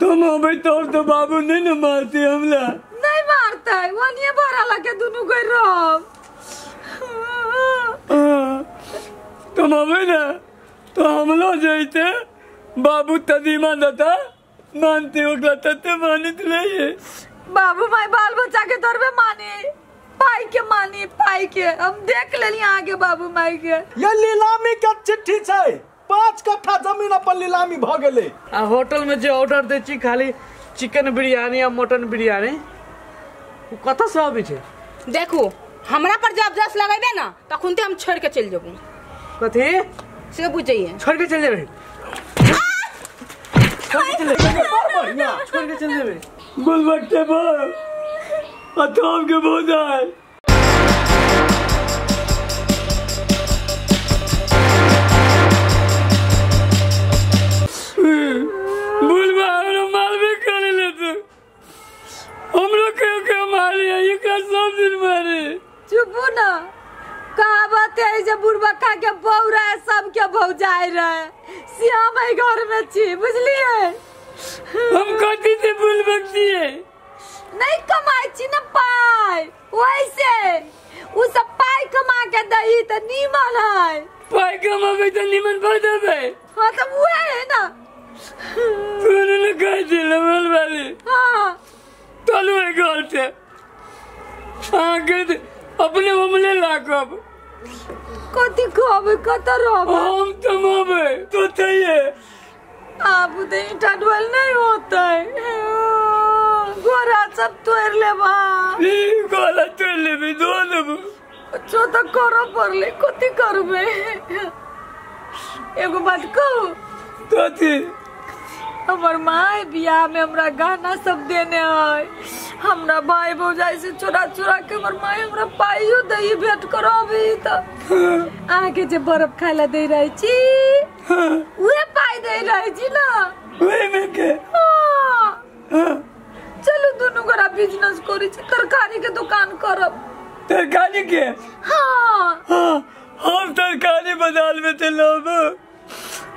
तुम अबे तोर तो बाबू नहीं न मारते हमला। नहीं मारते, वनिए भरा लगे दुनू गई रहो। तुम अबे ना तो हमलो जाते बाबू तदीमा दता मानते ओकरा तते मानित रहिए। बाबू माई बाल बच्चा के तोर पे माने पाई के मानी पाई के हम देख लेली आगे बाबू माई के। ये नीलामी के चिट्ठी छै, 5 कट्ठा जमीन अपन नीलामी भ गेलै। आ होटल में जे ऑर्डर दै छी खाली चिकन बिरयानी आ मटन बिरयानी उ कत से आबै छै? देखू हमरा पर जब जस लगेबे ना तखुनते हम छोड़ के चल जेबू। कथी से बुझ जाइए? छोड़ के चल जेबे, छोड़ के चल जेबे। बोल बट्टे बोल अथम के बोल आए। बोल बाहर मार भी कर ले तू हमरो के के मारी ये का सब दिन मारे। चुप ना, कहावत है जे बुढ़बा खा के बौरा है सबके भौजाए रहे। श्याम है घर में छी बुझलिए। हम कथी से भूल बकती है? नहीं कमाई छी ना पाई, वैसे उ सब पाई कमा के दही त नीमन है। पाई कमाबे त नीमन भर देबे। हां त उहे है ना। तूने न कह दिल बोल वाली। हां चलू है घर से हां के अपने हमले लाकब कथी कहबे कत रहबे हम तुम आबे तो तैये। आप तो ईटा ढोल नहीं होता है, गोरा सब तोड़ लेबा। ई गोरा तोड़ लेबे दो लेबो कुछो तो करो पड़ले कथी करबे। एगो बात कहू? कथी? हमर माय बियाह में हमरा गहना सब देने है, हमरा भाई भौजाई से चोरा चोरा के हमर माय हमरा पाइयो दही भेंट करबी त अहाँ के जे बर्फ खाय ला दे रही छी उहे पाई दे रही छी ना उहे में के। हां चलू दुनू गोरा बिजनेस करी छी, तरकारी के दुकान करब। तरकारी के? हां हां हम तरकारी बाजार में ते लब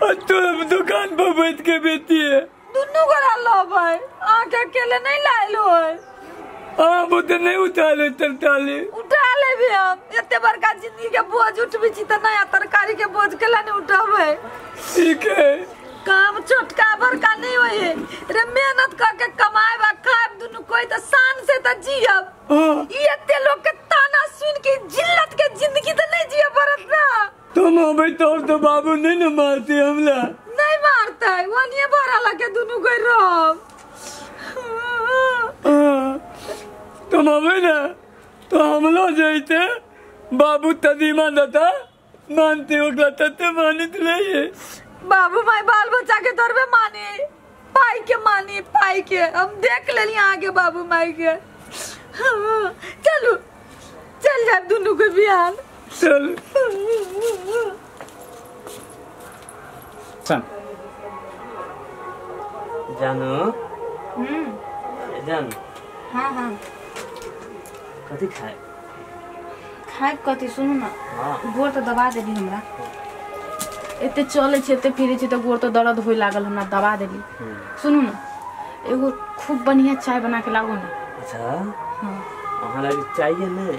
और तू दुकान पर बैठ के बेचती है। दुनू गोरा लबै, अहाँ के अकेले नहीं लायल होय। हाँ वो तो नहीं उठा ले तरकारी उठा लेबे हम, एते बड़का जिंदगी के बोझ उठबे छी त नया तरकारी के बोझ केला नहीं उठाबे। ठीक है, काम छोटका बड़का नहीं होय है रे, मेहनत करके कमाए बा खाएब दुनू कोई त शान से त जियब। ई एते लोग के ताना सुन के जिल्लत के जिंदगी त नहीं जिए पड़त ना। तुम अबे तोर तो बाबू नहीं न मारते हमला। नहीं मारते, वनिए भरा लगे दुनू गई रहो। तुम अबे ना तो हमलो जाते बाबू तदीमा दता मानते ओकरा तते मानित रहिए। बाबू माई बाल बच्चा के तोर पे माने पाई के मानी पाई के हम देख लेली आगे बाबू माई के। चलू चल जाए दुनू के बिहान। चल जानू जानू। हाँ हाँ कथी खाए? खाए कथी? सुनू ना। हाँ। गोर तो दबा देली हमरा, एते चले छी एते फिरे छी तो गोर तो दर्द होए लागल हमरा, दबा देली। सुनू ना एगो खूब बढ़िया चाय बना के लाबू ना। अच्छा। हाँ अहाँ लागी चाहिए ने?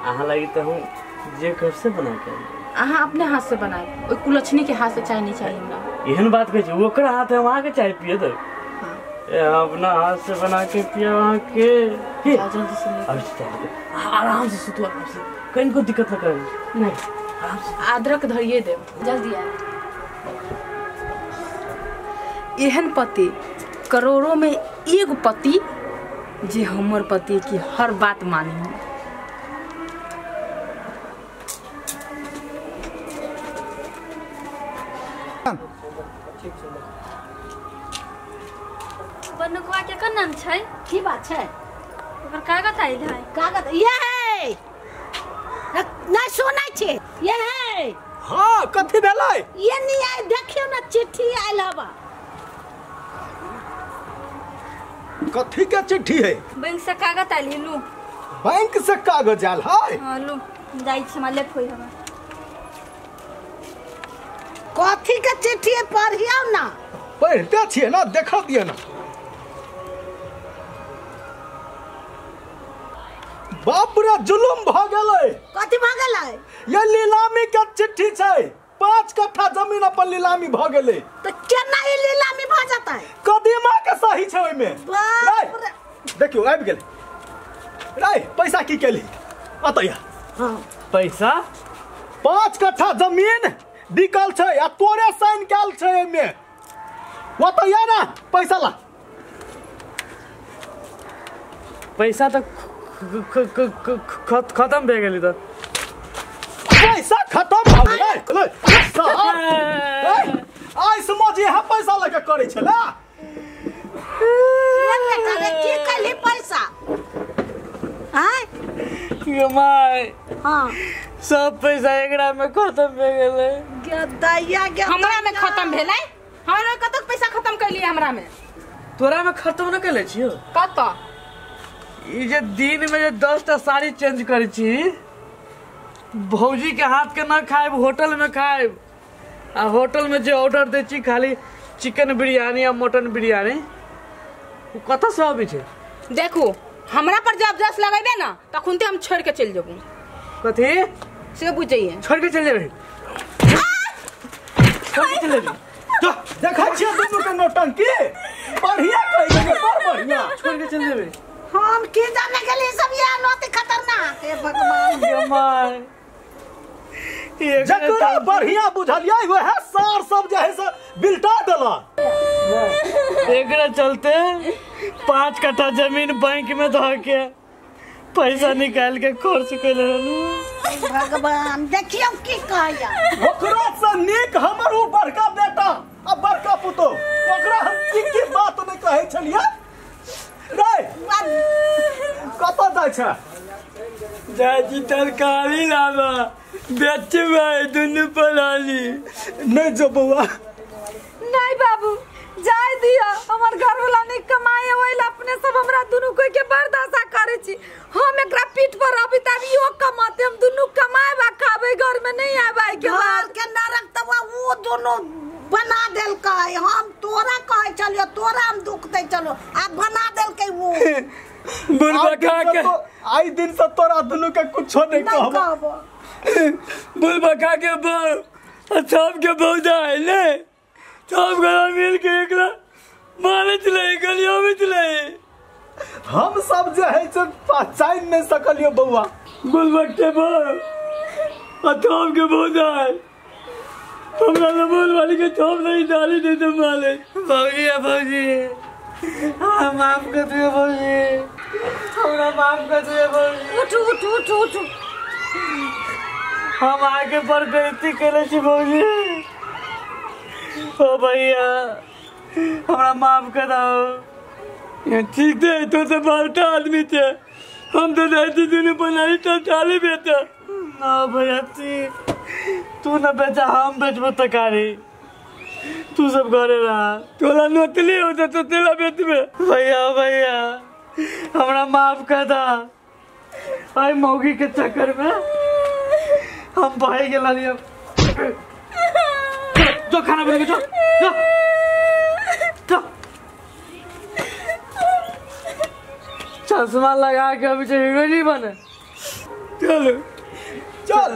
अहाँ लागी तो हम जे घर से बना के अहाँ अपने हाथ से बनाए, ओइ कुलक्षणी के हाथ से चाय नहीं चाहिए हमरा। एहन बात कहै छी? ओकरा हाथ हम अहाँ के चाय पिए दे। हाँ। ए अपना हाथ से बना के पिया अहाँ के। जल्दी से अब आराम से सुतू, आराम से, कहीं को दिक्कत न करे। नहीं आराम से अदरक धरिए देब, जल्दी आए। एहन पति करोड़ों में एगो पति जे हमर पति की हर बात मानी। बनुकवा के का नाम छै? की बात छै? ओकर कागज आइल है। कागज ये है नहीं सुनै छै ये है। हां कथी भेलै? ये नहीं आइ देखियो ना चिट्ठी आइल हवा। कथी के चिट्ठी है? बैंक से कागज आइल है। लू बैंक से कागज आइल है? हां लू जाइ छी हमरा लेट होई हमरा। कथी के चिट्ठी है पढ़ियो ना। पढ़ते छियै ना, देखा दिए ना। बाप रे जुलुम भ गेलै। कथी भ गेलै? ये नीलामी के चिट्ठी छै, 5 कट्ठा जमीन अपन नीलामी भ गेलै। त केना ई नीलामी भ जतै? कदीमा के सही छै ओइमे। बाप रे देखियो आबि गेलै। रे पैसा की केली? अतया। हां पैसा 5 कट्ठा जमीन बिकल छै आ तोरे साइन कैल छै एमे। ओतया ना पैसा ला। पैसा तो खत्म भे गेली। त पैसा खत्म भ गेलै। आइ समझ यहाँ पैसा लके करै छला। रे की कैली पैसा? आय गे my, हां सब पैसा एकरा में खत्म भे गेलै। गे दैया गे हमरा में खत्म भेलै? हमरा कतक पैसा खत्म कैली? हमरा में तोरा में खत्म न कैले छियो। कत ई जे दिन में जे 10 टा साड़ी चेंज करै छी, भौजी के हाथ के न खाएब, होटल में खाएब। आ होटल में जे ऑर्डर दै छी खाली चिकन बिरयानी आ मटन बिरयानी, उ कतऽ से अबै छै? देखू हमरा पर जब जस लगेबे ना तखुनते हम छोड़ के चल जेबू। कथी से बुझिए? छोड़ के चल जेबे? छोड़ के चल जेबे? जो देखै छियै दुनू के नौटंकी बढ़िया कहि देबै, बड़ बढ़िया। छोड़ के चल जेबे? हम की जाने गेली सब ये नौते खतरनाक। हे भगवान गे my, जकरा बढ़िया बुझलियै वएह सार सब जे है से बिलटा देलक। एकरा चलते 5 कट्ठा जमीन बैंक में धऽ के पैसा निकाल के खर्च कैले रहलू। भगवान देखियौ की कहैया। ओकरा से नीक हमर उ बड़का बेटा आ बड़का पुतोह, ओकरा हम की की बात नहीं कहै छलियै। रे कतऽ जाइ छै? जाइ छी तरकारी लाबऽ, बेचबै दुनू परानी। नहीं जो बौआ। नहीं बाबू जाय दिया, हमर घर वाला नहीं कमाए ओइला अपने सब हमरा दुनू कोई के बर्दाश्त करे छी। हम एकरा पीठ पर अभी तब इहो कमाते, हम दुनू कमाएब आ खाबे, घर में नहीं आबे के घर के नरक तब वो दोनों बना देलकै। हम तोरा कहै छलियो, तोरा हम दुख दै छलो, आ बना देलकै वो। बुलबा खा के आई दिन से तोरा दुनू के कुछो नहीं कहबो। बुलबा खा के बौ सब के बौदा ने सब गला मिल के एकला मारे चले गलियों में चले। हम सब जे है से पहचान नहीं सकलियो बौआ। बुलबा के बौ सब के बौदा हमरा न बोल वाली के थोप नहीं डाली दे तो माले। भौजी भौजी हाँ माफ कर दियो भौजी, हमरा माफ कर दियो भौजी। उठू उठू उठू उठू। हम आगे पर बेइज्जती करे छी भौजी। ओ भैया हमरा माफ कर दो। ठीक है तो तो बालटा आदमी थे, हम तो रहती दुनू बनाई तो डाली बेटा। ना भैया तू न बेचा, हम बेचबो तरकारी, तू सब घरे रहा। तोला नोतली होता तो तेला बेचबे। भैया भैया हमरा माफ कर दा, आई मौगी के चक्कर में हम भाई के लालिया। जो खाना बना के जो जो जो चश्मा लगा के अभी हीरो नहीं बने। चलो चल।